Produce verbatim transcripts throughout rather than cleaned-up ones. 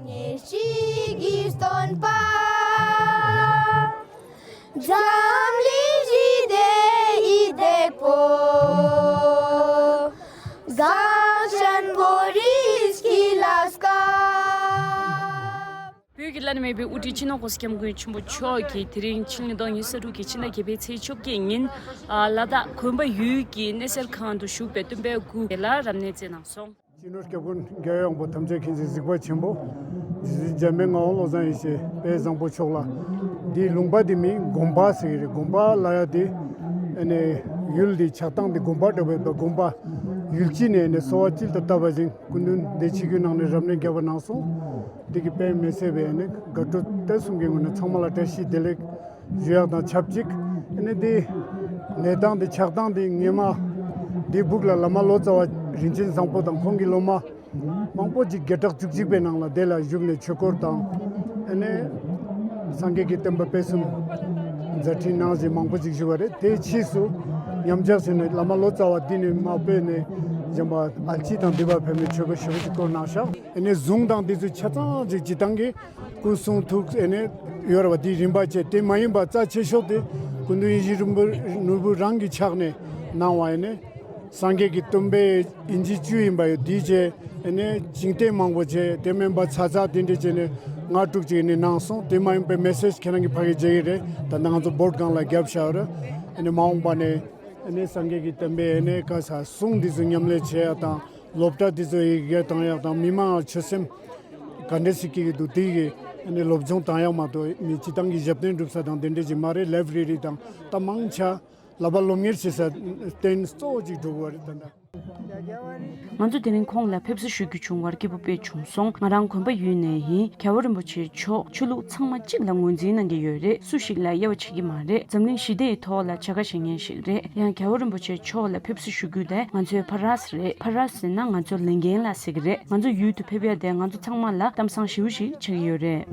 ཉེར་གཅིག་གི་སྟོན་པ། འཛམ་གླིང་ཞི་བདེ་ཡི་དེད་དཔོན། གངས་ཅན་བོད་རིགས་ཀྱི་ལས་སྐལ། བོད་ཀྱི་བླ་ན་མེད་པའི་དབུ་ཁྲིད་སྤྱི་ནོར་༸གོང་ས་༸སྐྱབས་མགོན་ཆེན་པོ་མཆོག་གིས་དེ་རིང་ཕྱི་ལོ་ཉིས་སྟོང་ཉི་ཤུ་རྩ་དྲུག་གི་ཕྱི་ཟླ་བརྒྱད་པའི་ཚེས་བཅོ་བརྒྱད་ཉིན། ཨ། ལ་དྭགས་གོན་པ་ཡུལ་གྱི་གནས་སེལ་ཁང་དུ་བཞུགས་པའི་སྟོན་པའི་སྐུ་ལ་རབ་གནས་མཛད་གནང་སོང་། སྤྱི་ནོར་༸སྐྱབས་མགོན་རྒྱལ་བའི་དབང་པོ་ཐམས་ཅད་མཁྱེན་ཅིང་གཟིགས་པ་ཆེན་པོ། རྗེ་བཙུན་འཇམ་དཔལ་ངག་དབང་བློ་བཟང་ཡེ་ཤེས་དཔལ་བཟང་པོ་མཆོག་ལ། འདིའི་ལུང་པ་འདི་མིང་དགོན་པ་ཟེར་གྱི་རེད། དགོན་པ་ལབ་ཡ་དེ། ཨ་ནི་ཡུལ་འདི་ཆགས་སྟངས་འདི་དགོན་པ་འདྲ་བོ་ཡོད་པ། དགོན་པ་ཡུལ་སྤྱི་ནས་ནི་གསོལ་བ་སྤྱི་ལ་བཏབ་པ་བཞིན་སྐུ་མདུན་འདི་ཆིབས་བསྒྱུར་གནང་ནས་རབ་གནས་བརྒྱབ་པ་གནང་སོང་། འདི་གི་དཔེ་མི་སྲིད་པའི་ནི་དགའ་སྤྲོ་ལྟ་གསུམ་གྱི་ངོས་ནས་ཚང་མ་ལ་བཀྲ་ཤིས་བདེ་ལེགས་ཞུ་ཡག་དང་ཆབས་ཅིག་ཨ་ནི་འདི་གནས་སྟངས་འདི་ཆགས་སྟངས་འདི་སྔོན་མ་འདི་སྦུག་ལ་བླ་མ་ལོ་ཙཱ་བ་རིན་ཆེན་བཟང་པོ་དང་ཁོང་གི་སློབ་མ་མང་པོ་ཅིག་བརྒྱ་ཕྲག་བཅུ་གཅིག་པའི་ནང་ལ་དེ་ལ་བཞུགས་ནས་ཆོས་སྐོར་དང་། ཨ་ནི་སངས་རྒྱས་ཀྱི་བསྟན་པ་སྤེལ་གསུམ་མཛད་འཕྲིན་གནང་བཞིན་མང་པོ་ཅིག་བཞུགས་པ་རེད། དེའི་ཕྱིས་སུ་ཉམས་ཆག་ཕྱིན་ནས་བླ་མ་ལོ་ཙཱ་བ་འདི་ནས་མ་སྤོས་ནས་གཞན་པ་ཨལ་ཅི་དང་འདི་པར་ཕེབས་ནས་ཆོས་སྐོར་ཞེ་པོ་ཅིག་སྐོར་གནང་ཤག་ཨ་ནི་གཟུངས་དང་འདི་ཚོ་ཆ་ཚང་ཅིག་སྤྱིར་བཏང་གི་སྐུ་གསུང་ཐུགས་ཨ་ནི་ཡོད་རེད་པ། འདི་རིམ་པ་བྱས། དེ་མ་ཡིན་པ་རྩ་ཆེ་ཤོས་དེ་སྐུ་མདུན་ཡིད་བཞིན་ནོར་བུ་རང་གི་ཕྱག་ནས་གནང་བ་ཨ་ནི། སངས་རྒྱས་ཀྱི་བསྟན་པའི་ཨིན་ཇི་བཅུ་ཡིན་པ་ཡོད། དེའི་རྗེས་ཨ་ནི་བྱིངས་རྟེན་མང་པོ་བྱས། དེ་མིན་པ་ཚ་ཚ་དེ་འདྲས་བྱས་ནས་ལྔ་དྲུག་ཅིག་ཨ་ནི་གནང་སོང་། དེ་མ་ཡིན་པའི་མེ་སེ་ཇི་ཁྱེད་རང་གིས་ཕ་གིར་མཇལ་གྱི་རེད། ད་ལྟ་ང་ཚོ་བོད་སྒང་ལ་བརྒྱབ་བཞག་ཡོད་རེད། ཨ་ནི་མ་འོངས་པ་ནས་ཨ་ནི་སངས་རྒྱས་ཀྱི་བསྟན་པའི་ཨ་ནི་ག་ས་གསུང་འདི་ཚོ་ཉམས་ལེན་བྱེད་ཡག་དང་། སློབ་གྲྭ་འདི་ཚོ་ཡི་གེ་བཏང་ཡག་དང་། མི་མང་ཆོས་སེམས་ག་འདྲས་སེ་སྐྱེ་གི་འདུག་དེ་གི་ཨ་ནི་སློབ་སྦྱོང་བཏང་ཡག་མ་གཏོགས་མི་སྤྱིར་བཏང་གི་ཞབས་བརྟན་སྒྲུབ་ས་དང་དེ་འདྲས་ཅིག་མ་རེད། ལའི་བྷ་རེ་རི་དང་ད་མང་ཆེ་བ་བསླབ་པ་སློབ་གཉེར་བྱེད་ས་རྟེན་གཙོ་བོ་ཅིག་འགྲོ་གི་ཡོད་རེད་ད་ལྟ། ང་ཚོ་དེ་རིང་ཁོང་ལ་ཕེབས་བསུ་ཞུ་རྒྱུ་བྱུང་བར་སྐྱིད་པོ་དཔེ་བྱུང་སོང་། ང་རང་དགོན་པ་ཡུལ་ནས་ཡིན། རྒྱལ་བ་རིན་པོ་ཆེ་མཆོག་ཆོས་ལུགས་ཚང་མ་གཅིག་ལ་ངོས་འཛིན་གནང་གི་ཡོད་རེད། སུ་ཞིག་ལ་དབྱེ་བ་ཕྱེ་གི་མ་རེད། འཛམ་གླིང་ཞི་བདེའི་ཐོག་ལ་བྱ་དགའ་བཞེས་མཁན་ཞིག་རེད། ཡང་རྒྱལ་བ་རིན་པོ་ཆེ་མཆོག་ལ་ཕེབས་བསུ་ཞུ་རྒྱུ་དེ་ང་ཚོའི་ཕ་རས་རེད། ཕ་རས་ཟེར་ན་ང་ཚོ་ལས་འགན་ལ་ཟེར་གི་རེད། ང་ཚོ་ཡུལ་དུ་ཕེབས་ཡ་དེ་ང་ཚོ་ཚང་མ་ལ་གཏམ་བཟང་ཞེ་པོ་ཞིག་ཆགས་ཀྱི་ཡོད་རེད།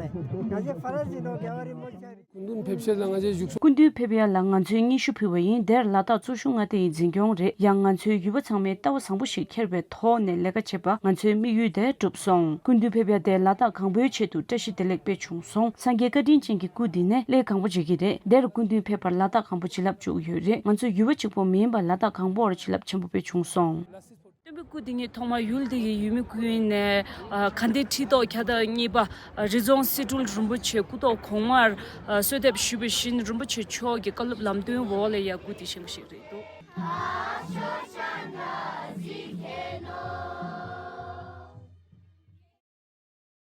སྐུ་མདུན་ཕེབས་ཚད་ལ་ང་ཚོས་བཞུགས་སོང་། སྐུ་མདུན་ཕེབས་ཡ་ལ་ང་ཚོས་སྙན་ཞུ་ཕུལ་བ་ཡིན། དེར་ལ་དྭགས་གཙོ་བཞུགས་མངའ་སྡེ་ཡི་འཛིན་སྐྱོང་རེད། ཡང་ང་ཚོའི་ཡུལ་པ་ཚང་མས་ལྟ་བ་བཟང་པོ་ཞིག་འཁྱེར་བའི་ཐོག་ནས་ལས་ཀ་བྱེད་པ་ང་ཚོའི་དམིགས་ཡུལ་དེ་གྲུབ་སོང་། སྐུ་མདུན་ཕེབས་ཡ་དེ་ལ་དྭགས་གང་པོའི་ཆེད་དུ་བཀྲ་ཤིས་བདེ་ལེགས་དཔེ་བྱུང་སོང་། སངས་རྒྱས་བཀའ་དྲིན་ཅན་གྱི་སྐུ་འདི་ནས་སླད་གང་པོ་བྱེད་ཀྱི་རེད། དེར་སྐུ་མདུན་ཕེབས་པར་ལ་དྭགས་གང་པོ་བྱིན་རླབས་བཅུག་ཡོད་རེད། ང་ཚོ་ཡུལ་པ་གཅིག་པོ་མིན་པར་ལ་དྭགས་གང་པོར་བྱིན་རླབས་ཆེན་པོ་དཔེ་བྱུང་སོང་། སྟོན་པའི་སྐུ་འདི་ཉིད་ཐོག་མར་ཡུལ་འདི་ཡི་ཡུལ་མི་ཀུན་ནས་ཨ་དགའ་ལྡན་ཁྲི་ཐོག་བརྒྱ་དང་གཉིས་པ་ཨ་རི་རྫོང་སི་ཁྲོན་རིན་པོ་ཆེ་སྐུ་ཐོག་གོང་མར་ཨ་གསོལ་འདེབས་ཞུས་པ་བཞིན་རིན་པོ་ཆེ་མཆོག་གི་བཀའ་སློབ་ལམ་སྟོན་འོག་ལ་ཡར་སྐུ་འདི་བཞེངས་པ་ཞིག་རེད་འདུག